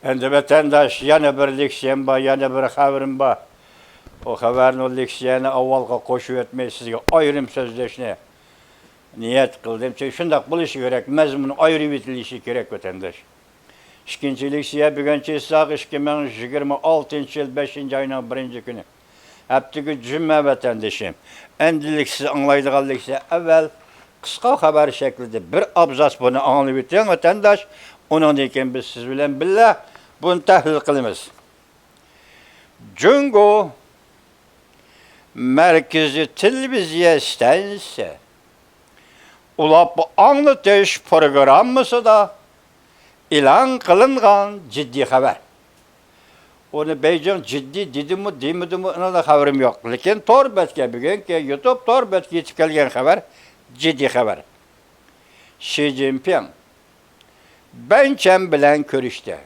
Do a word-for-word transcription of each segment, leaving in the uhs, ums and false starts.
ئەمدى ۋەتەنداش، يەنە بىر لېكسىيەم بار، يەنە بىر خەۋىرىم بار. ئۇ خەۋەرنى، لېكسىيەنى ئاۋۋالغا قوشۇۋەتمەي، سىزگە ئايرىم سۆزلەشنى نىيەت قىلدىم. چۈنكى شۇنداق بولۇشى كېرەك، مەزمۇن ئايرىۋېتىلىشى كېرەك، ۋەتەنداش. ئىككىنچى لېكسىيە بۈگۈن چىساق، ئىككى مىڭ يىگىرمە ئالتىنچى يىل بەشىنچى ئاينىڭ بىرىنچى كۈنى. ھەپتىگۈ جۈمە، ۋەتەندىشىم. ئەمدىلىك سىز ئاڭلايدىغان لېكسىيە ئەۋۋەل قىسقا خەۋەر شەكلىدە بىر ئابزاس، بۇنى ئاڭلىۋېتىڭ، ۋەتەنداش. ئۇنىڭدىن كېيىن بىز سىز بىلەن بىللە بۇنى تەھلىل قىلىمىز. جۇڭگو مەركىزىي تېلېۋىزىيە ئىستانسىسى ئۇلاپ ئاڭلىتىش پروگراممىسىدا ئېلان قىلىنغان جىددىي خەۋەر. ئۇنى بېيجىڭ جىددىي دېدىمۇ، دېمىدىمۇ، ئۇنىڭدا خەۋىرىم يوق. لېكىن تور بەتكە، بۈگۈنكى يۇتۇب تور بەتكە يېتىپ كەلگەن خەۋەر جىددىي خەۋەر. شى جىنپىڭ بەن چەن بىلەن كۆرۈشتى.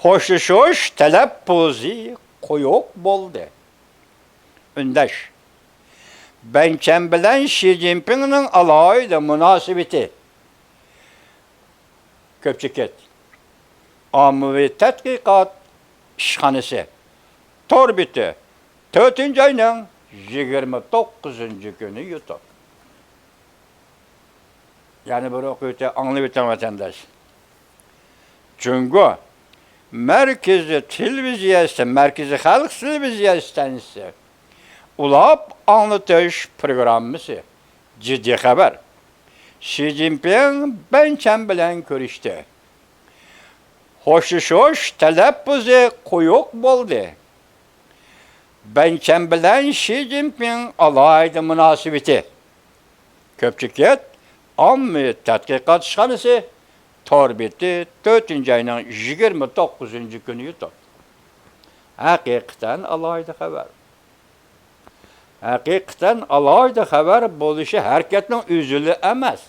خوشلىشىش تەلەپپۇزى قويۇق بولدى. ئۈندەش. بەن چەن بىلەن شى جىنپىڭنىڭ ئالاھىدە مۇناسىۋىتى. كۆپچىكىت. ئاممىۋى تەتقىقات ئىشخانىسى. تور بېتى. تۆتىنچى ئاينىڭ يىگىرمە توققۇزىنچى كۈنى يۇتۇپ. يەنە بىر ئوقۇۋېتەي، ئاڭلىۋېتىڭ، ۋەتەنداش. جۇڭگو مەركىزىي تېلېۋىزىيەسى، مەركىزىي خەلق تېلېۋىزىيە ئىستانسىسى ئۇلاپ ئاڭلىتىش پروگراممىسى جىددىي خەۋەر. شى جىنپىڭ بەن چەن بىلەن كۆرۈشتى. خوشلىشىش تەلەپپۇزى قويۇق بولدى. بەن چەن بىلەن شى جىنپىڭ ئالاھىدە مۇناسىۋىتى. كۆپچىكىت ئاممىۋى تەتقىقات ئىشخانىسى، تور بېتى، تۆتىنچى ئاينىڭ يىگىرمە توققۇزىنچى كۈنى يۇتۇپ. ھەقىقەتەن ئالاھىدە خەۋەر. ھەقىقەتەن ئالاھىدە خەۋەر بولۇشى ھەرىكەتنىڭ ئۆزىلا ئەمەس.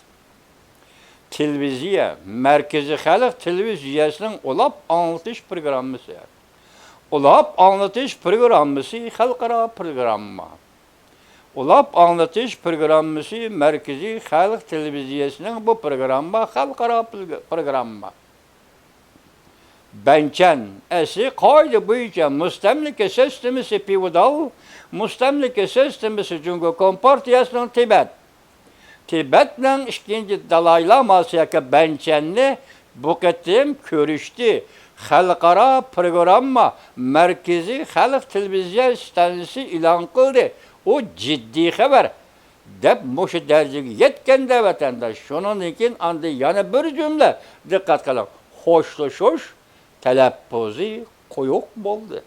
تېلېۋىزىيە، مەركىزىي خەلق تېلېۋىزىيەسىنىڭ ئۇلاپ ئاڭلىتىش پروگراممىسى. ئۇلاپ ئاڭلىتىش پروگراممىسى خەلقئارا پروگرامما. ئۇلاپ ئاڭلىتىش پروگراممىسى مەركىزىي خەلق تېلېۋىزىيەسىنىڭ بۇ پروگرامما خەلقئارا پروگرامما. بەنچەن ئەسلى قائىدە بويىچە مۇستەملىكە سىستېمىسى، فېئودال مۇستەملىكە سىستېمىسى جۇڭگو كومپارتىيەسىنىڭ تىبەت، تىبەتنىڭ ئىككىنچى دالاي لاماسى ياكى بەنچەننى بۇ قېتىم كۆرۈشتى. خەلقئارا پروگرامما مەركىزىي خەلق تېلېۋىزىيە ئىستانسىسى ئېلان قىلدى. ئۇ جىددىي خەۋەر. دەپ مۇشۇ دەرىجىگە يەتكەندە ۋەتەنداش، شۇنىڭدىن كېيىن ئاندىن يەنە بىر جۈملە، دىققەت قىلىڭ، خوشلىشىش تەلەپپۇزى قويۇق بولدى.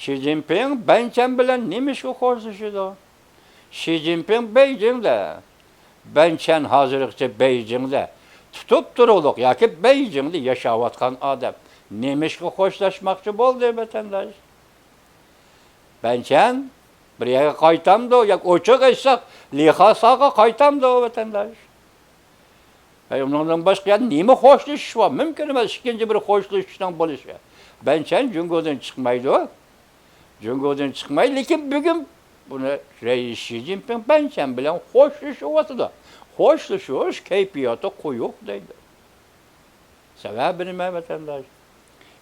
شى جىنپىڭ بەنچەن بىلەن نېمىشقا خوشلىشىدۇ؟ شى جىنپىڭ بېيجىڭدە، بەنچەن ھازىرغىچە بېيجىڭدە تۇتۇپ تۇرۇقلۇق ياكى بېيجىڭدە ياشاۋاتقان ئادەم. نېمىشقا خوشلاشماقچى بولدى، ۋەتەنداش؟ بەنچەن بىر يەرگە قايتامدۇ ياكى ئوچۇق ئېيتساق، لىخاساغا قايتامدۇ، ۋەتەنداش؟ ھەي، ئۇنىڭدىن باشقا يەنە نېمە خوشلىشىش بار؟ مۇمكىن ئەمەس ئىككىنچى بىر خوشلىشىشنىڭ بولۇشى. بەنچەن جۇڭگودىن چىقمايدۇ. جۇڭگودىن چىقماي، لېكىن بۈگۈن بۇنى رەئىس شى جىنپىڭ بەنچەن بىلەن خوشلىشىۋاتىدۇ. خوشلىشىش كەيپىياتى قويۇق دەيدۇ. سەۋەبى نېمە، ۋەتەنداش؟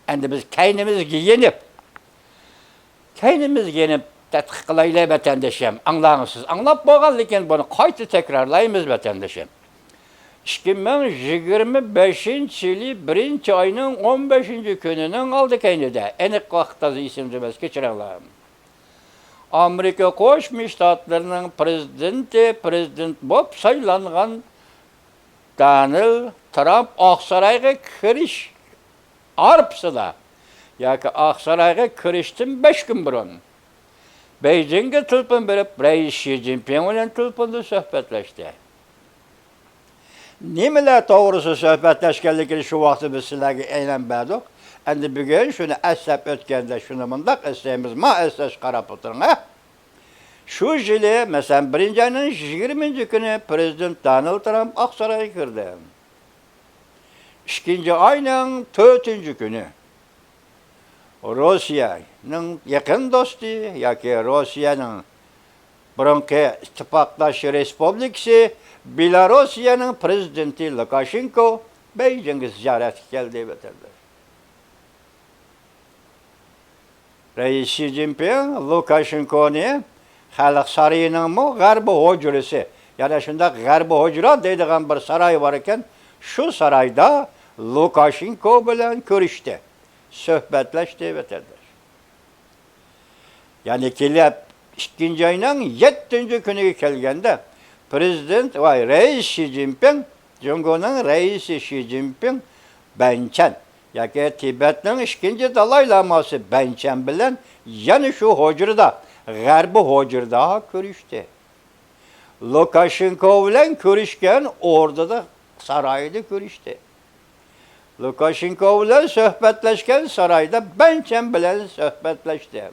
ئەمدى بىز كەينىمىزگە يېنىپ، كەينىمىزگە يېنىپ تەتقىق قىلايلى، ۋەتەندىشىم. ئاڭلاڭ، سىز ئاڭلاپ بولغان، لېكىن بۇنى قايتا تەكرارلايمىز، ۋەتەندىشىم. ئىككى مىڭ يىگىرمە بەشىنچى يىلى بىرىنچى ئاينىڭ ئون بەشىنچى كۈنىنىڭ ئالدى كەينىدە، ئېنىق ۋاقىت تازا ئېسىمدە ئەمەس، كەچۈرۈڭلار. ئامېرىكا قوشما شتاتلىرىنىڭ پرېزىدېنتى، پرېزىدېنت بولۇپ سايلانغان دونالد ترامپ ئاقسارايغا كىرىش ئارپىسىدا ياكى ئاقسارايغا كىرىشتىن بەش كۈن بۇرۇن بېيجىڭغا تېلېفون بېرىپ، رەئىس شى جىنپىڭ بىلەن تېلېفوندا سۆھبەتلەشتى. نېمىلەر توغرىسىدا سۆھبەتلەشكەنلىكىنى شۇ ۋاقىتتا بىز سىلەرگە ئەينەن بەردۇق. ئەمدى بۈگۈن شۇنى ئەسلەپ ئۆتكەندە شۇنى مۇنداق ئەسلەيمىز، ما ئەسلەش قاراپ ئولتۇرۇڭ، ھە. شۇ يىلى، مەسىلەن، بىرىنچى ئاينىڭ يىگىرمىنچى كۈنى پرېزىدېنت دونالد ترامپ ئاقسارايغا كىردى. ئىككىنچى ئاينىڭ تۆتىنچى كۈنى روسىيەنىڭ يېقىن دوستى ياكى روسىيەنىڭ بۇرۇنقى ئىتتىپاقداش رېسپۇبلىكىسى بېلاروسىيەنىڭ پرېزىدېنتى لۇكاشېنكو بېيجىڭغا زىيارەتكە كەلدى، ۋەتەنداش. رەئىس شى جىنپىڭ لۇكاشېنكونى خەلق سارىيىنىڭمۇ غەربىي ھۇجرىسى، يەنى شۇنداق غەربىي ھۇجرا دەيدىغان بىر ساراي بار ئىكەن، شۇ سارايدا لۇكاشېنكو بىلەن كۆرۈشتى، سۆھبەتلەشتى، ۋەتەنداش. يەنى كېلىپ ئىككىنچى ئاينىڭ يەتتىنچى كۈنىگە كەلگەندە، پرېزىدېنت ۋە رەئىس شى جىنپىڭ، جۇڭگونىڭ رەئىسى شى جىنپىڭ بەنچەن ياكى تىبەتنىڭ ئىككىنچى دالاي لاماسى بەنچەن بىلەن يەنە شۇ ھۇجرىدا، غەربىي ھۇجرىدا كۆرۈشتى. لۇكاشېنكو بىلەن كۆرۈشكەن ئوردىدا، سارايدا كۆرۈشتى. لۇكاشېنكو بىلەن سۆھبەتلەشكەن سارايدا بەنچەن بىلەن سۆھبەتلەشتى.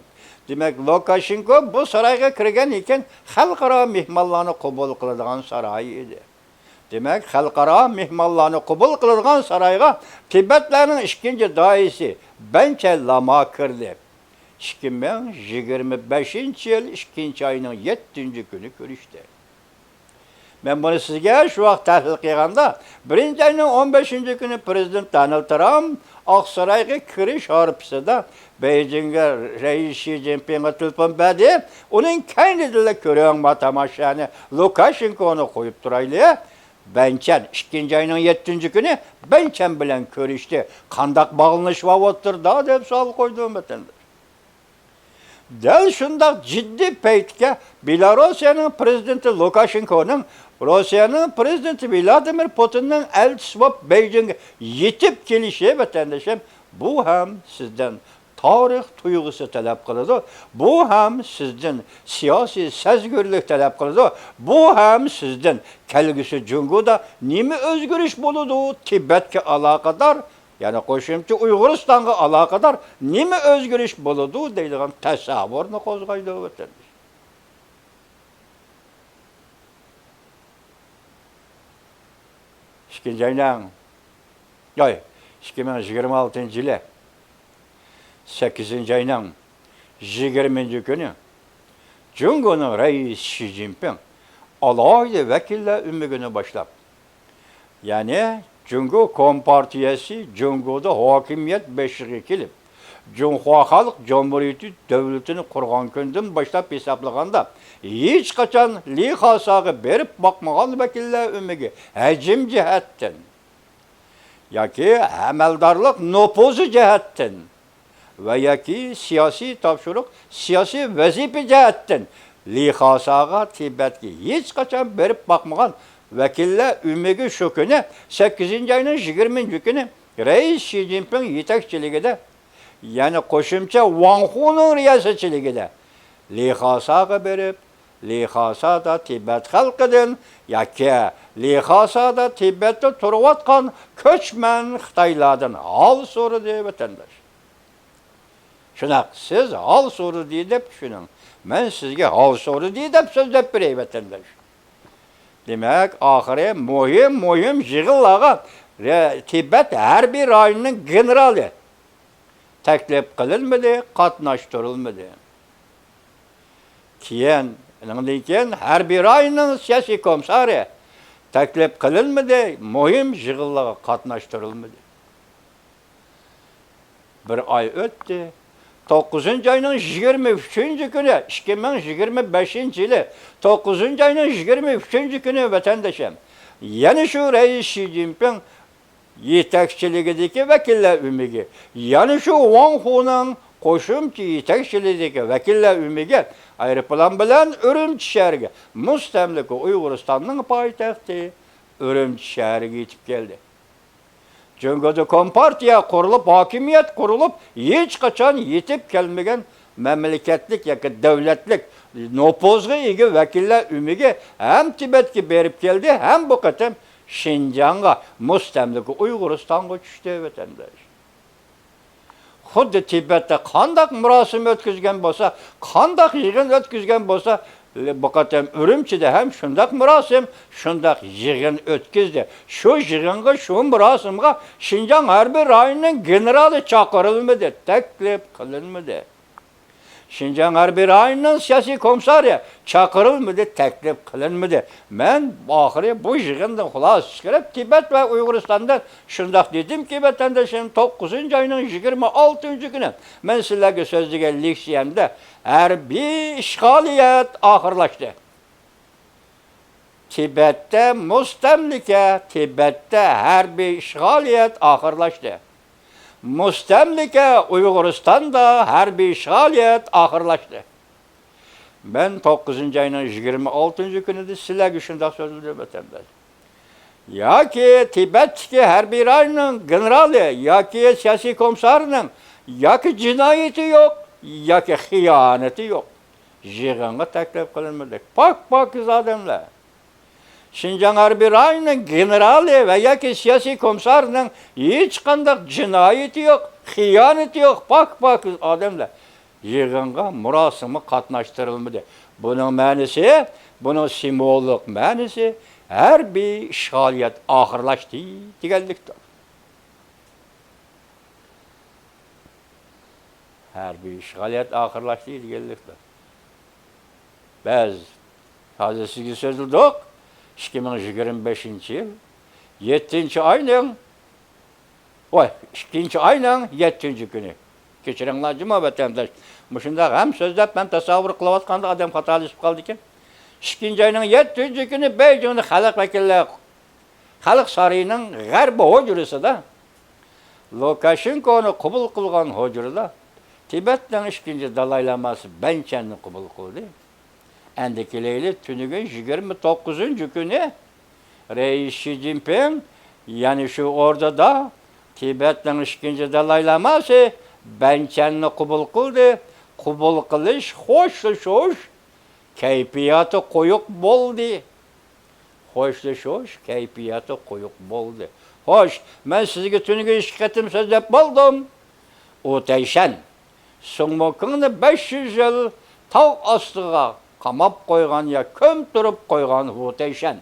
دېمەك، لۇكاشېنكو بۇ سارايغا كىرگەن ئىكەن، خەلقئارا مېھمانلارنى قوبۇل قىلىدىغان ساراي ئىدى. دېمەك، خەلقئارا مېھمانلارنى قوبۇل قىلىدىغان سارايغا تىبەتلەرنىڭ ئىككىنچى داھىيسى بەنچەن لاما كىردى. ئىككى مىڭ يىگىرمە بەشىنچى يىل ئىككىنچى ئاينىڭ يەتتىنچى كۈنى كۆرۈشتى. مەن بۇنى سىزگە شۇ ۋاقىت تەھلىل قىلغاندا، بىرىنچى ئاينىڭ ئون بەشىنچى كۈنى پرېزىدېنت دونالد ترامپ ئاقسارايغا كىرىش ھارپىسىدا بېيجىڭغا رەئىس شى جىنپىڭغا تېلېفون بەردى. ئۇنىڭ كەينىدىلا كۆرۈڭ، ما تاماشانى، لۇكاشېنكونى قويۇپ تۇرايلى. بەنچەن ئىككىنچى ئاينىڭ يەتتىنچى كۈنى بەنچەن بىلەن كۆرۈشتى. قانداق باغلىنىش بار ئوتتۇرىدا دەپ سوئال قويدۇم، ۋەتەنداش. دەل شۇنداق جىددىي پەيتكە بېلاروسىيەنىڭ پرېزىدېنتى لۇكاشېنكونىڭ روسىيەنىڭ پرېزىدېنتى ۋلادىمىر پۇتىننىڭ ئەلچىسى بولۇپ بېيجىڭغا يېتىپ كېلىشى، ۋەتەندىشىم، بۇ ھەم سىزدىن تارىخ تۇيغۇسى تەلەپ قىلىدۇ، بۇ ھەم سىزدىن سىياسىي سەزگۈرلۈك تەلەپ قىلىدۇ، بۇ ھەم سىزدىن كەلگۈسى جۇڭگودا نېمە ئۆزگىرىش بولىدۇ، تىبەتكە ئالاقىدار، يەنى قوشۇمچە ئۇيغۇرىستانغا ئالاقىدار نېمە ئۆزگىرىش بولىدۇ دەيدىغان تەسەۋۋۇرنى قوزغايدۇ، ۋەتەنداش. ئىككىنچى ئاينىڭ، ياي، ئىككى مىڭ يىگىرمە ئالتىنچى يىلى سەككىزىنچى ئاينىڭ يىگىرمىنچى كۈنى جۇڭگونىڭ رەئىسى شى جىنپىڭ ئالاھىدە ۋەكىللەر ئۆمىكىنى باشلاپ، يەنى جۇڭگو كومپارتىيەسى جۇڭگودا ھاكىمىيەت بېشىغا كېلىپ، جۇڭخۇا خەلق جۇمھۇرىيىتى دۆلىتىنى قۇرغان كۈندىن باشلاپ ھېسابلىغاندا، ھېچقاچان لى خاساغا بېرىپ باقمىغان ۋەكىللەر ئۆمىكى ھەجىم جەھەتتىن ياكى ئەمەلدارلىق نوپۇزى جەھەتتىن ۋە ياكى سىياسىي تاپشۇرۇق، سىياسىي ۋەزىپە جەھەتتىن لى خاساغا تىبەتكە ھېچقاچان بېرىپ باقمىغان ۋەكىللەر ئۆمىكى شۇ كۈنى، سەككىزىنچى ئاينىڭ يىگىرمىنچى كۈنى رەئىس شى جىنپىڭ يېتەكچىلىكىدە، يەنى قوشۇمچە ۋاڭ خۇنىڭ رىياسەتچىلىكىدە لى خاساغا بېرىپ، لى خاسادا تىبەت خەلقىدىن ياكى لى خاسادا تىبەتتە تۇرۇۋاتقان كۆچمەن خىتايلاردىن ھال سورىدى، ۋەتەنداش. شۇنداق، سىز ھال سورىدى دەپ چۈشىنىڭ. مەن سىزگە ھال سورىدى دەپ سۆزلەپ بېرەي، ۋەتەنداش. دېمەك، ئاخىرى مۇھىم، مۇھىم يىغىنلارغا رە-، تىبەت ھەربىي رايونىنىڭ گېنېرالى تەكلىپ قىلىنمىدى، قاتناشتۇرۇلمىدى. كېيىن، ئۇنىڭدىن كېيىن ھەربىي رايوننىڭ سىياسىي كومىسسارى تەكلىپ قىلىنمىدى، مۇھىم يىغىنلارغا قاتناشتۇرۇلمىدى. بىر ئاي ئۆتتى. توققۇزىنچى ئاينىڭ يىگىرمە ئۈچىنچى كۈنى، ئىككى مىڭ يىگىرمە بەشىنچى يىلى، توققۇزىنچى ئاينىڭ يىگىرمە ئۈچىنچى كۈنى، ۋەتەندىشىم، يەنە شۇ رەئىس شى جىنپىڭ يېتەكچىلىكىدىكى ۋەكىللەر ئۆمىكى، يەنە شۇ ۋاڭ خۇنىڭ قوشۇمچە يېتەكچىلىكىدىكى ۋەكىللەر ئۆمىكى ئايروپىلان بىلەن ئۈرۈمچى شەھىرىگە، مۇستەملىكە ئۇيغۇرىستاننىڭ پايتەختى ئۈرۈمچى شەھىرىگە يېتىپ كەلدى. جۇڭگودا كومپارتىيە قۇرۇلۇپ، ھاكىمىيەت قۇرۇلۇپ، ھېچقاچان يېتىپ كەلمىگەن مەملىكەتلىك ياكى دۆلەتلىك نوپۇزغا ئىگە ۋەكىللەر ئۆمىكى ھەم تىبەتكە بېرىپ كەلدى، ھەم بۇ قېتىم شىنجاڭغا، مۇستەملىكە ئۇيغۇرىستانغا چۈشتى، ۋەتەنداش. خۇددى تىبەتتە قانداق مۇراسىم ئۆتكۈزگەن بولسا، قانداق يىغىن ئۆتكۈزگەن بولسا، بۇ قېتىم ئۈرۈمچىدە ھەم شۇنداق مۇراسىم، شۇنداق يىغىن ئۆتكۈزدى. شۇ يىغىنغا، شۇ مۇراسىمغا شىنجاڭ ھەربىي رايونىنىڭ گېنېرالى چاقىرىلمىدى، تەكلىپ قىلىنمىدى. شىنجاڭ ھەربىي رايونىنىڭ سىياسىي كومىسسارى چاقىرىلمىدى، تەكلىپ قىلىنمىدى. مەن ئاخىرى بۇ يىغىندىن خۇلاسە چىقىرىپ، تىبەت ۋە ئۇيغۇرىستاندا شۇنداق دېدىمكى، ۋەتەنداشلىرىم، توققۇزىنچى ئاينىڭ يىگىرمە ئالتىنچى كۈنى مەن سىلەرگە سۆزلىگەن لېكسىيەمدە ھەربىي ئىشغالىيەت ئاخىرلاشتى. تىبەتتە مۇستەملىكە، تىبەتتە ھەربىي ئىشغالىيەت ئاخىرلاشتى. مۇستەملىكە، ئۇيغۇرىستاندا ھەربىي ئىشغالىيەت ئاخىرلاشتى. مەن توققۇزىنچى ئاينىڭ يىگىرمە ئالتىنچى كۈنىدە سىلەرگە شۇنداق سۆزلىدىم، ۋەتەنداش. ياكى تىبەتتىكى ھەربىي رايوننىڭ گېنېرالى ياكى سىياسىي كومىسسارىنىڭ ياكى جىنايىتى يوق، ياكى خىيانىتى يوق. يىغىنغا تەكلىپ قىلىنمىدى. پاك-پاكىز ئادەملەر. شىنجاڭ ھەربىي رايونىنىڭ گېنېرالى ۋە ياكى سىياسىي كومىسسارىنىڭ ھېچقانداق جىنايىتى يوق، خىيانىتى يوق، پاك-پاكىز ئادەملەر يىغىنغا، مۇراسىمغا قاتناشتۇرۇلمىدى. بۇنىڭ مەنىسى، بۇنىڭ سىمۋوللۇق مەنىسى ھەربىي ئىشغالىيەت ئاخىرلاشتى دېگەنلىكتۇر. ھەربىي ئىشغالىيەت ئاخىرلاشتى دېگەنلىكتۇر. بىز ھازىر سىزگە سۆزلىدۇق. ئىككى مىڭ يىگىرمە بەشىنچى يىل يەتتىنچى ئاينىڭ، ۋاي، ئىككىنچى ئاينىڭ يەتتىنچى كۈنى. كەچۈرۈڭلار جۇمۇ ۋەتەنداش. مۇشۇنداق ھەم سۆزلەپ، ھەم تەسەۋۋۇر قىلىۋاتقاندا ئادەم خاتالىشىپ قالىدىكەن. ئىككىنچى ئاينىڭ يەتتىنچى كۈنى بېيجىڭدا خەلق ۋەكىللىرى خەلق سارىيىنىڭ غەربىي ھۇجرىسىدا لۇكاشېنكونى قوبۇل قىلغان ھۇجرىدا تىبەتنىڭ ئىككىنچى دالاي لاماسى بەنچەننى قوبۇل قىلدى. ئەندى كېلەيلى، تۈنۈگۈن يىگىرمە توققۇزىنچى كۈنى رەئىس شى جىنپىڭ يەنە شۇ ئوردىدا تىبەتنىڭ ئىككىنچى دالاي لاماسى بەنچەننى قوبۇل قىلدى. قوبۇل قىلىش، خوشلىشىش كەيپىياتى قويۇق بولدى. خوشلىشىش كەيپىياتى قويۇق بولدى. خوش، مەن سىزگە تۈنۈگۈن ئىككى قېتىم سۆزلەپ بولدۇم. ۋۇ تەيشەن، سۇڭمۇكىڭنى بەش يۈز يىل تاغ ئاستىغا قاماپ قويغان يا كۆمتۈرۈپ قويغان ۋۇ تەيشەن،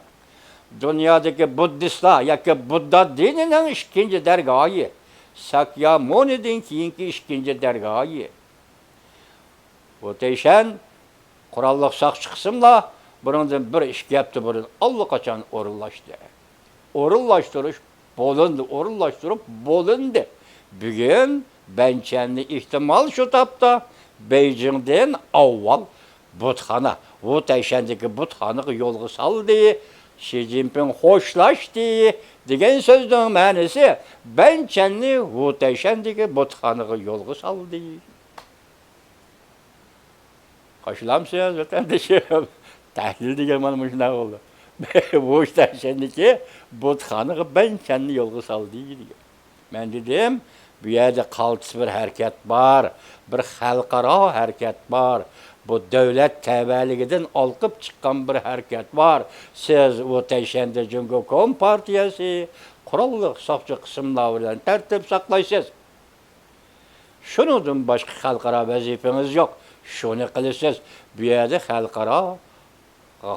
دۇنيادىكى بۇددىستلار ياكى بۇددا دىنىنىڭ ئىككىنچى دەرگاھى، ساكيامۇنىدىن كېيىنكى ئىككىنچى دەرگاھى. ۋۇ تەيشەن، قوراللىق ساقچى قىسىملار بۇنىڭدىن بىر ئىككى ھەپتە بۇرۇن ئاللىقاچان ئورۇنلاشتى. ئورۇنلاشتۇرۇش بولۇندى، ئورۇنلاشتۇرۇپ بولۇندى. بۈگۈن بەنچەننى ئېھتىمال شۇ تاپتا بېيجىڭدىن ئاۋۋال بۇتخانا، ۋۇ تەيشەندىكى بۇتخانىغا يولغا سالدى. شى جىنپىڭ خوشلاشتى دېگەن سۆزنىڭ مەنىسى بەنچەننى ۋۇ تەيشەندىكى بۇتخانىغا يولغا سالدى. قوشۇلامسىز، ۋەتەندىشىم؟ تەھلىل دېگەن مانا مۇشۇنداق بولدى. ۋۇ تەيشەندىكى بۇتخانىغا بەنچەننى يولغا سالدى دېگەن. مەن دېدىم، بۇ يەردە قالتىس بىر ھەرىكەت بار، بىر خەلقئارا ھەرىكەت بار. بۇ دۆلەت تەۋەلىكىدىن ئالقىپ چىققان بىر ھەرىكەت بار. سىز ۋۇ تەيشەندە جۇڭگو كومپارتىيەسى قوراللىق ساقچى قىسىملار بىلەن تەرتىپ ساقلايسىز. شۇنىڭدىن باشقا خەلقئارا ۋەزىپىڭىز يوق. شۇنى قىلىسىز. بۇ يەردە خەلقئارا،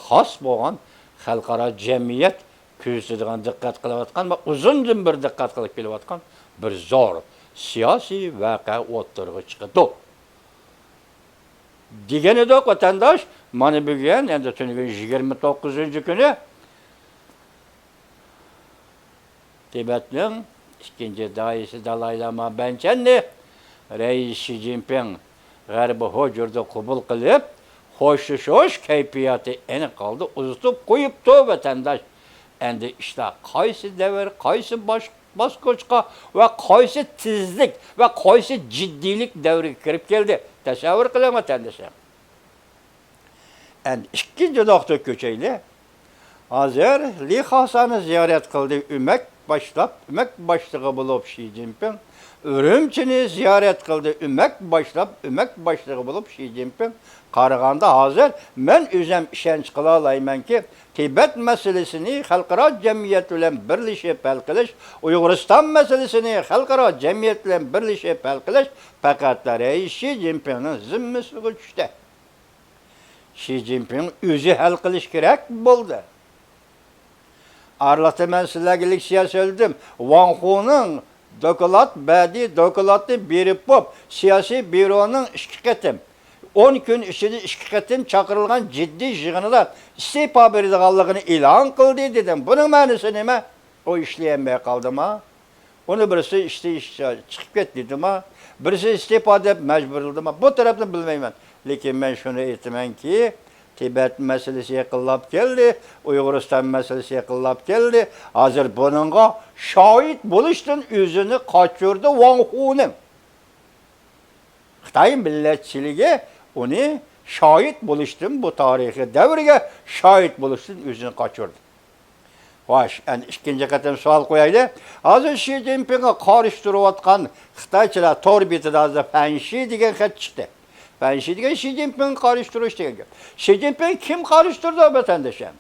خاس بولغان خەلقئارا جەمئىيەت كۆزىتىدىغان، دىققەت قىلىۋاتقان ۋە ئۇزۇندىن بېرى دىققەت قىلىپ كېلىۋاتقان بىر زور سىياسىي ۋەقە ئوتتۇرىغا چىقىدۇ. دېگەن ئىدۇق، ۋەتەنداش. مانا بۈگۈن، ئەمدى تۈنۈگۈن يىگىرمە توققۇزىنچى كۈنى. تىبەتنىڭ ئىككىنچى داھىيسى دالاي لاما بەنچەننى رەئىس شى جىنپىڭ غەربىي ھۇجرىدا قوبۇل قىلىپ، خوشلىشىش كەيپىياتى ئېنىق ھالدا ئۇزىتىپ قويۇپتۇ، ۋەتەنداش. ئەمدى ئىشلار قايسى دەۋر، قايسى باش-، باسقۇچقا ۋە قايسى تېزلىك ۋە قايسى جىددىيلىك دەۋرىگە كىرىپ كەلدى؟ تەسەۋۋۇر قىلىڭ، ۋەتەنداشلار. ئەمدى ئىككىنچى نۇقتىغا كۆچەيلى. ھازىر لى خاسانى زىيارەت قىلدى، ئۆمەك باشلاپ، ئۆمەك باشلىقى بولۇپ شى جىنپىڭ. ئۈرۈمچىنى زىيارەت قىلدى، ئۆمەك باشلاپ، ئۆمەك باشلىقى بولۇپ شى جىنپىڭ. قارىغاندا ھازىر مەن ئۆزۈم ئىشەنچ قىلالايمەنكى، تىبەت مەسىلىسىنى خەلقئارا جەمئىيەت بىلەن بىرلىشىپ ھەل قىلىش، ئۇيغۇرىستان مەسىلىسىنى خەلقئارا جەمئىيەت بىلەن بىرلىشىپ ھەل قىلىش پەقەتلا رەئىس شى جىنپىڭنىڭ زىممىسىگە چۈشتى. شى جىنپىڭ ئۆزى ھەل قىلىش كېرەك بولدى. ئارىلىقتا مەن سىلەرگە لېكسىيە سۆزلىدىم. ۋاڭ خۇنىڭ دوكلات بەردى، دوكلاتنى بېرىپ بوپ، سىياسىي بيۇرونىڭ ئىككى قېتىم ئون كۈن ئىچىدە ئىككى قېتىم چاقىرىلغان جىددىي يىغىنىدا ئىستېپا بېرىدىغانلىقىنى ئېلان قىلدى، دېدىم. بۇنىڭ مەنىسى نېمە؟ ئۇ ئىشلىيەلمەي قالدىما؟ ئۇنى بىرسى ئىشتىن چىقىپ كەت دېدىما؟ بىرسى ئىستېپا دەپ مەجبۇرلىدىما؟ بۇ تەرەپنى بىلمەيمەن. لېكىن مەن شۇنى ئېيتىمەنكى، تىبەت مەسىلىسى يېقىنلاپ كەلدى، ئۇيغۇرىستان مەسىلىسى يېقىنلاپ كەلدى. ھازىر بۇنىڭغا شاھىت بولۇشتىن ئۆزىنى قاچۇردى ۋاڭ خۇنىڭ. خىتاي مىللەتچىلىكى ئۇنى شاھىت بولۇشتىن، بۇ تارىخىي دەۋرگە شاھىت بولۇشتىن ئۆزىنى قاچۇردى. خوش، ئەنە ئىككىنچى قېتىم سوئال قويايلى. ھازىر شى جىنپىڭغا قارشى تۇرۇۋاتقان خىتايچىلار تور بېتىدە ھازىر فەنشى دېگەن خەت چىقتى. فەنشى دېگەن شى جىنپىڭغا قارشى تۇرۇش دېگەن گەپ. شى جىنپىڭ كىم قارشى تۇرىدۇ، ۋەتەنداشلار؟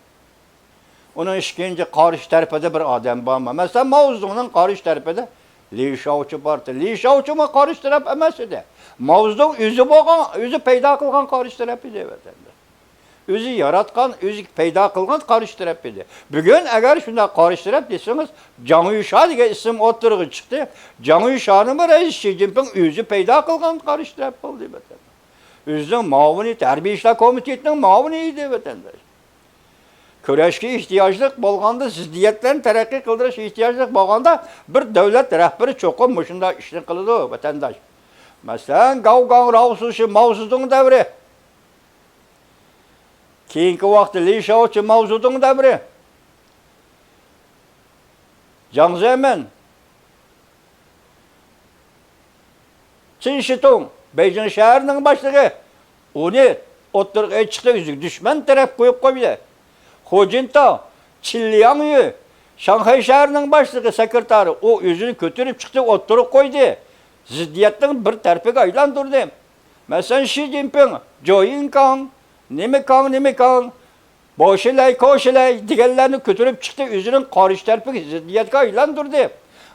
ئۇنىڭ ئىككىنچى قارشى تەرىپىدە بىر ئادەم بارمۇ؟ مەسىلەن، ماۋزېدۇڭنىڭ قارشى تەرىپىدە لى شياۋچى بار ئىدى. لى شياۋچىمۇ قارشى تەرەپ ئەمەس ئىدى. ماۋزېدۇڭ ئۆزى بولغان، ئۆزى پەيدا قىلغان قارشى تەرەپ ئىدى، ۋەتەنداش. ئۆزى ياراتقان، ئۆزى پەيدا قىلغان قارشى تەرەپ ئىدى. بۈگۈن ئەگەر شۇنداق قارشى تەرەپ دېسىڭىز، جاڭ يۈشا دېگەن ئىسىم ئوتتۇرىغا چىقتى. جاڭ يۈشانىمۇ رەئىس شى جىنپىڭ ئۆزى پەيدا قىلغان قارشى تەرەپ بولدى، ۋەتەنداش. ئۆزىنىڭ مۇئاۋىنى، ھەربىي ئىشلار كومىتېتىنىڭ مۇئاۋىنى ئىدى، ۋەتەنداش. كۈرەشكە ئېھتىياجلىق بولغاندا، زىددىيەتلەرنى تەرەققىي قىلدۇرۇش ئېھتىياجلىق بولغاندا، بىر دۆلەت رەھبىرى چوقۇم مۇشۇنداق ئىشنى قىلىدۇ، ۋەتەنداش. مەسىلەن، گاۋگاڭ راۋسۇشى ماۋزېدۇڭ دەۋرى. كېيىنكى ۋاقىتتا لى شياۋچى ماۋزېدۇڭ دەۋرى. جاڭ زېمىن، چېن شىتۇڭ، بېيجىڭ شەھىرىنىڭ باشلىقى، ئۇنى ئوتتۇرىغا چىقتى، ئۆزىگە دۈشمەن تەرەپ قويۇپ قويدى. خۇ جىنتاۋ، چىن لياڭيۈ، شاڭخەي شەھىرىنىڭ باشلىقى، سېكرېتارى، ئۇ ئۆزىنى كۆتۈرۈپ چىقتى، ئوتتۇرىغا قويدى. زىددىيەتنىڭ بىر تەرىپىگە ئايلاندۇردى. مەسىلەن، شى جىنپىڭ، جويىڭكاڭ، نېمىكاڭ، نېمىكاڭ، بوشىلەي، كوشىلەي دېگەنلەرنى كۆتۈرۈپ چىقتى، ئۆزىنىڭ قارشى تەرىپىگە زىددىيەتكە ئايلاندۇردى.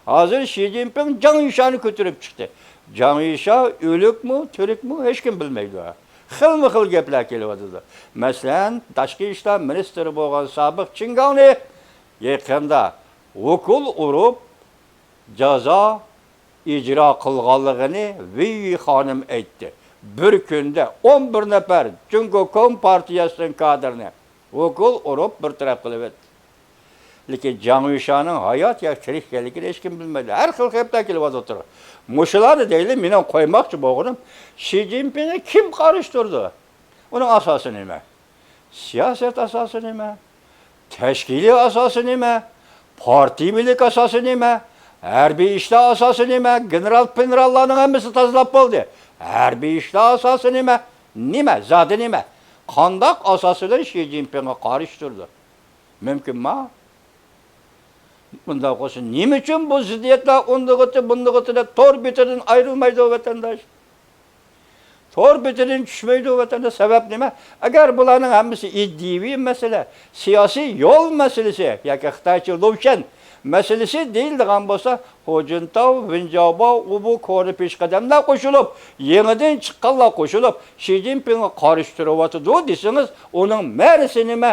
ھازىر شى جىنپىڭ جاڭ يۈشانى كۆتۈرۈپ چىقتى. جاڭ يۈشا ئۆلۈكمۇ، تىرىكمۇ، ھېچكىم بىلمەيدۇ. خىلمۇ خىل گەپلەر كېلىۋاتىدۇ. مەسىلەن، تاشقى ئىشلار مىنىستىرى بولغان سابىق چىن گاڭنى يېقىندا ئوكۇل ئۇرۇپ، جازا ئىجرا قىلغانلىقىنى ۋېي ۋېي خانىم ئېيتتى. بىر كۈندە ئون بىر نەپەر جۇڭگو كومپارتىيەسىنىڭ كادىرىنى ئوكۇل ئۇرۇپ بىر تەرەپ قىلىۋەتتى. لېكىن جاڭ يۈشانىڭ ھايات ياكى تىرىك ئىكەنلىكىنى ھېچكىم بىلمەيدۇ. ھەر خىل گەپلەر كېلىۋاتىدۇ. مۇشۇلارنى دەيلى، مېنىڭ قويماقچى بولغىنىم، شى جىنپىڭغا كىم قارشى تۇرىدۇ؟ ئۇنىڭ ئاساسى نېمە؟ سىياسەت ئاساسى نېمە؟ تەشكىلىي ئاساسى نېمە؟ پارتىيىۋىلىك ئاساسى نېمە؟ ھەربىي ئىشلار ئاساسى نېمە؟ گېنېرال پېنېراللارنىڭ ھەممىسى تازىلاپ بولدى. ھەربىي ئىشلار ئاساسى نېمە؟ نېمە؟ زادى نېمە؟ قانداق ئاساس بىلەن شى جىنپىڭغا قارشى تۇرىدۇ؟ مۇمكىنما؟ بۇنداق بولسا، نېمە ئۈچۈن بۇ زىددىيەتلەر ئۇندىغىتى، بۇندىغىتى دەپ تور بېتىدىن ئايرىلمايدۇ، ۋەتەنداش؟ تور بېتىدىن چۈشمەيدۇ، ۋەتەنداش. سەۋەب نېمە؟ ئەگەر بۇلارنىڭ ھەممىسى ئىدىيىۋى مەسىلە، سىياسىي يول مەسىلىسى ياكى خىتايچە لۇۋشەن مەسىلىسى دېيىلىدىغان بولسا، خۇ جىنتاۋ، ۋېن جياۋباۋ، ئۇ بۇ كونا پېشقەدەملەر قوشۇلۇپ، يېڭىدىن چىققانلار قوشۇلۇپ، شى جىنپىڭغا قارشى تۇرۇۋاتىدۇ دېسىڭىز، ئۇنىڭ مەنىسى نېمە؟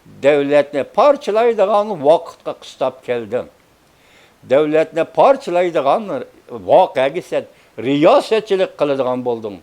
دۆلەتنى پارچىلايدىغان ۋاقىتقا قىستاپ كەلدىڭ. دۆلەتنى پارچىلايدىغان ۋەقەگە سەن رىياسەتچىلىك قىلىدىغان بولدۇڭ.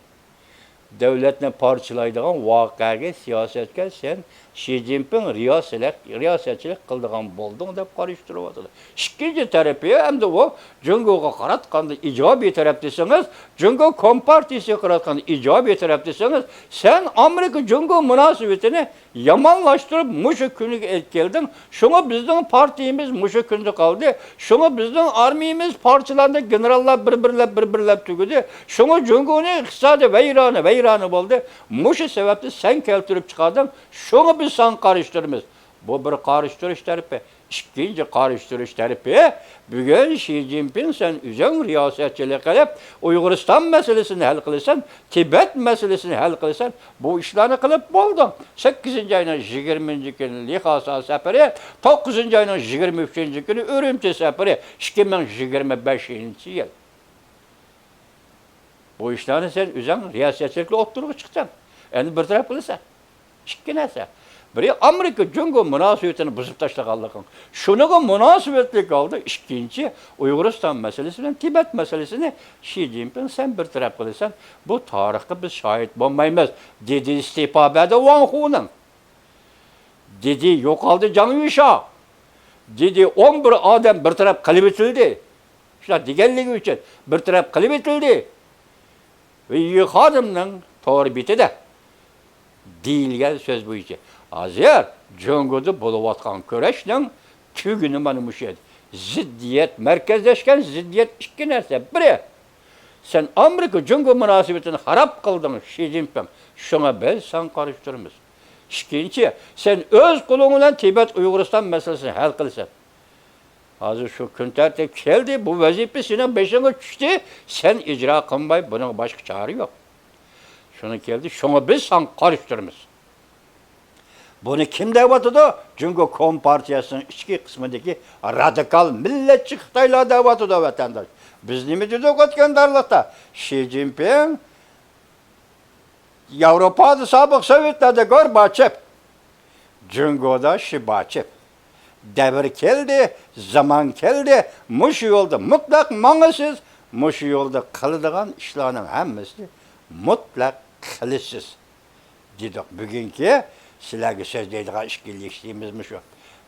دۆلەتنى پارچىلايدىغان ۋەقەگە، سىياسەتكە سەن شى جىنپىڭ رىياسىلەك-، رىياسەتچىلىك قىلىدىغان بولدۇڭ دەپ قارشى تۇرۇۋاتىدۇ. ئىككىنچى تەرىپى، ئەمدى ئۇ جۇڭگوغا قاراتقاندا ئىجابىي تەرەپ دېسىڭىز، جۇڭگو كومپارتىيىسىگە قاراتقاندا ئىجابىي تەرەپ دېسىڭىز، سەن ئامېرىكا جۇڭگو مۇناسىۋىتىنى يامانلاشتۇرۇپ، مۇشۇ كۈنگە ئېلىپ كەلدىڭ. شۇڭا بىزنىڭ پارتىيىمىز مۇشۇ كۈندە قالدى. شۇڭا بىزنىڭ ئارمىيىمىز پارچىلاندى، گېنېراللار بىر-بىرلەپ، بىر-بىرلەپ تۈگىدى. شۇڭا جۇڭگونىڭ ئىقتىسادى ۋەيرانە، ۋەيرانە بولدى. مۇشۇ سەۋەبتىن سەن كەلتۈرۈپ چىقاردىڭ. شۇڭا بىز ساڭا قارشى تۇرىمىز. بۇ بىر قارشى تۇرۇش تەرىپى. ئىككىنچى قارشى تۇرۇش تەرىپى، بۈگۈن شى جىنپىڭ سەن ئۆزۈڭ رىياسەتچىلىك قىلىپ، ئۇيغۇرىستان مەسىلىسىنى ھەل قىلىسەن، تىبەت مەسىلىسىنى ھەل قىلىسەن، بۇ ئىشلارنى قىلىپ بولدۇڭ. سەككىزىنچى ئاينىڭ يىگىرمىنچى كۈنى لىخاسا سەپىرى، توققۇزىنچى ئاينىڭ يىگىرمە ئۈچىنچى كۈنى ئۈرۈمچى سەپىرى، ئىككى مىڭ يىگىرمە بەشىنچى يىل. بۇ ئىشلارنى سەن ئۆزۈڭ رىياسەتچىلىكتە ئوتتۇرىغا چىقتىڭ. ئەمدى بىر تەرەپ قىلىسەن. ئىككى نەرسە. بىرى، ئامېرىكا جۇڭگو مۇناسىۋىتىنى بۇزۇپ تاشلىغانلىقىڭ. شۇنىڭغا مۇناسىۋەتلىك ھالدا ئىككىنچى، ئۇيغۇرىستان مەسىلىسى بىلەن تىبەت مەسىلىسىنى شى جىنپىڭ سەن بىر تەرەپ قىلىسەن، بۇ تارىخقا بىز شاھىت بولمايمىز، دېدى ئىستېپا بەردى ۋاڭ خۇنىڭ. دېدى يوقالدى جاڭ يۈشا. دېدى ئون بىر ئادەم بىر تەرەپ قىلىۋېتىلدى. شۇنداق دېگەنلىكى ئۈچۈن بىر تەرەپ قىلىۋېتىلدى. ۋېييى خادىمنىڭ تور بېتىدە دېيىلگەن سۆز بويىچە، ھازىر جۇڭگودا بولۇۋاتقان كۈرەشنىڭ تۈگۈنى مانا مۇشۇ ئىدى. زىددىيەت، مەركەزلەشكەن زىددىيەت ئىككى نەرسە. بىرى، سەن ئامېرىكا جۇڭگو مۇناسىۋىتىنى خاراب قىلدىڭ، شى جىنپىڭ. شۇڭا بىز ساڭا قارشى تۇرىمىز. ئىككىنچى، سەن ئۆز قولۇڭ بىلەن تىبەت ئۇيغۇرىستان مەسىلىسىنى ھەل قىلىسەن. ھازىر شۇ كۈن تەرتىپ كەلدى، بۇ ۋەزىپە سېنىڭ بېشىڭغا چۈشتى، سەن ئىجرا قىلماي، بۇنىڭغا باشقا چارە يوق. شۇنى كەلدى، شۇڭا بىز ساڭا قارشى تۇرىمىز. بۇنى كىم دەۋاتىدۇ؟ جۇڭگو كومپارتىيەسىنىڭ ئىچكى قىسمىدىكى رادىكال مىللەتچى خىتايلار دەۋاتىدۇ، ۋەتەنداش. بىز نېمە دېدۇق ئۆتكەن دارلىقتا؟ شى جىنپىڭ ياۋروپادا سابىق سوۋېتلاردا گورباچېف، جۇڭگودا شىباچېف. دەۋر كەلدى، زامان كەلدى، مۇشۇ يولدا مۇتلەق ماڭىسىز، مۇشۇ يولدا قىلىدىغان ئىشلارنىڭ ھەممىسىنى مۇتلەق قىلىسىز، دېدۇق. بۈگۈنكى سىلەرگە سۆزلەيدىغان ئىككىنچى يىغىشىمىز مۇشۇ.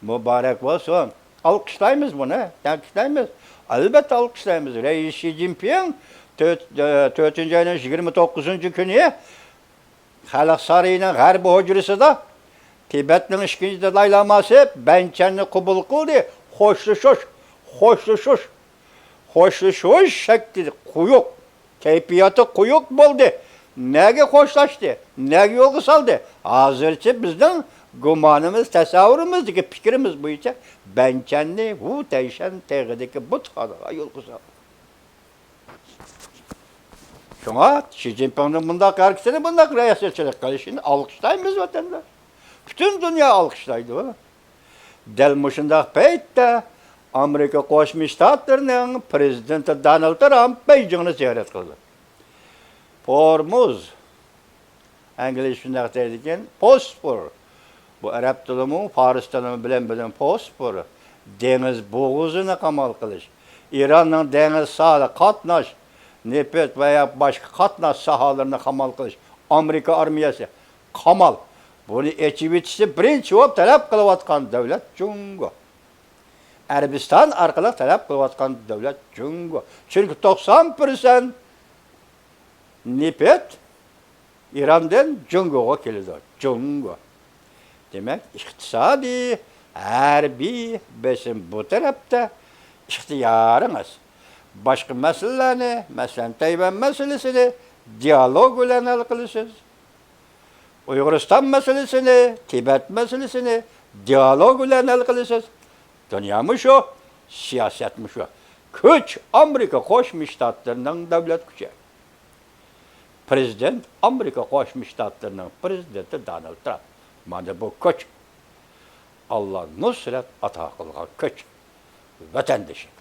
مۇبارەك بولسۇن. ئالقىشلايمىز بۇنى، تەبرىكلەيمىز. ئەلۋەتتە ئالقىشلايمىز. رەئىس شى جىنپىڭ تۆت-، تۆتىنچى ئاينىڭ يىگىرمە توققۇزىنچى كۈنى خەلق سارىيىنىڭ غەربىي ھۇجرىسىدا تىبەتنىڭ ئىككىنچى دالاي لاماسى بەنچەننى قوبۇل قىلدى. خوشلىشىش، خوشلىشىش، خوشلىشىش شەكلى قويۇق، كەيپىياتى قويۇق بولدى. نەگە خوشلاشتى؟ نەگە يولغا سالدى؟ ھازىرچە بىزنىڭ گۇمانىمىز، تەسەۋۋۇرىمىزدىكى پىكرىمىز بويىچە بەنچەننى ۋۇ تەيشەن تېغىدىكى بۇتخانىغا يولغا سالدى. شۇڭا شى جىنپىڭنىڭ بۇنداق ھەرىكىتىنى، بۇنداق رىياسەتچىلىك قىلىشىنى ئالقىشلايمىز، ۋەتەنداش. پۈتۈن دۇنيا ئالقىشلايدۇ. دەل مۇشۇنداق پەيتتە ئامېرىكا قوشما شتاتلىرىنىڭ پرېزىدېنتى دونالد ترامپ بېيجىڭنى زىيارەت قىلدى. پورمۇز، ئەنگلىيەچە شۇنداق دەيدىكەن، بوسفور. بۇ ئەرەب تىلىمۇ، فارس تىلىمۇ بىلەن بىلەن بوسفور. دېڭىز بوغۇزىنى قامال قىلىش. ئىراننىڭ دېڭىز ساھىلى قاتناش، نېفىت ۋە يا باشقا قاتناش ساھەلىرىنى قامال قىلىش. ئامېرىكا ئارمىيەسى قامال. بۇنى ئېچىۋېتىشنى بىرىنچى بولۇپ تەلەپ قىلىۋاتقان دۆلەت جۇڭگو. ئەرەبىستان ئارقىلىق تەلەپ قىلىۋاتقان دۆلەت جۇڭگو. چۈنكى توقسان پىرسەنت نېفىت ئىراندىن جۇڭگوغا كېلىدۇ. جۇڭگو. دېمەك، ئىقتىسادىي، ھەربىي بېسىم بۇ تەرەپتە ئىختىيارىڭىز. باشقا مەسىلىلەرنى، مەسىلەن، تەيۋەن مەسىلىسىنى دىئالوگ بىلەن ھەل قىلىسىز. ئۇيغۇرىستان مەسىلىسىنى، تىبەت مەسىلىسىنى دىئالوگ بىلەن ھەل قىلىسىز. دۇنيا مۇشۇ، سىياسەت مۇشۇ. كۈچ ئامېرىكا قوشما شتاتلىرىنىڭ دۆلەت كۈچى. پرېزىدېنت ئامېرىكا قوشما شتاتلىرىنىڭ پرېزىدېنتى دونالد ترامپ. مانا بۇ كۈچ. ئاللا نۇسرەت ئاتا قىلغان كۈچ. ۋەتەندىشىم.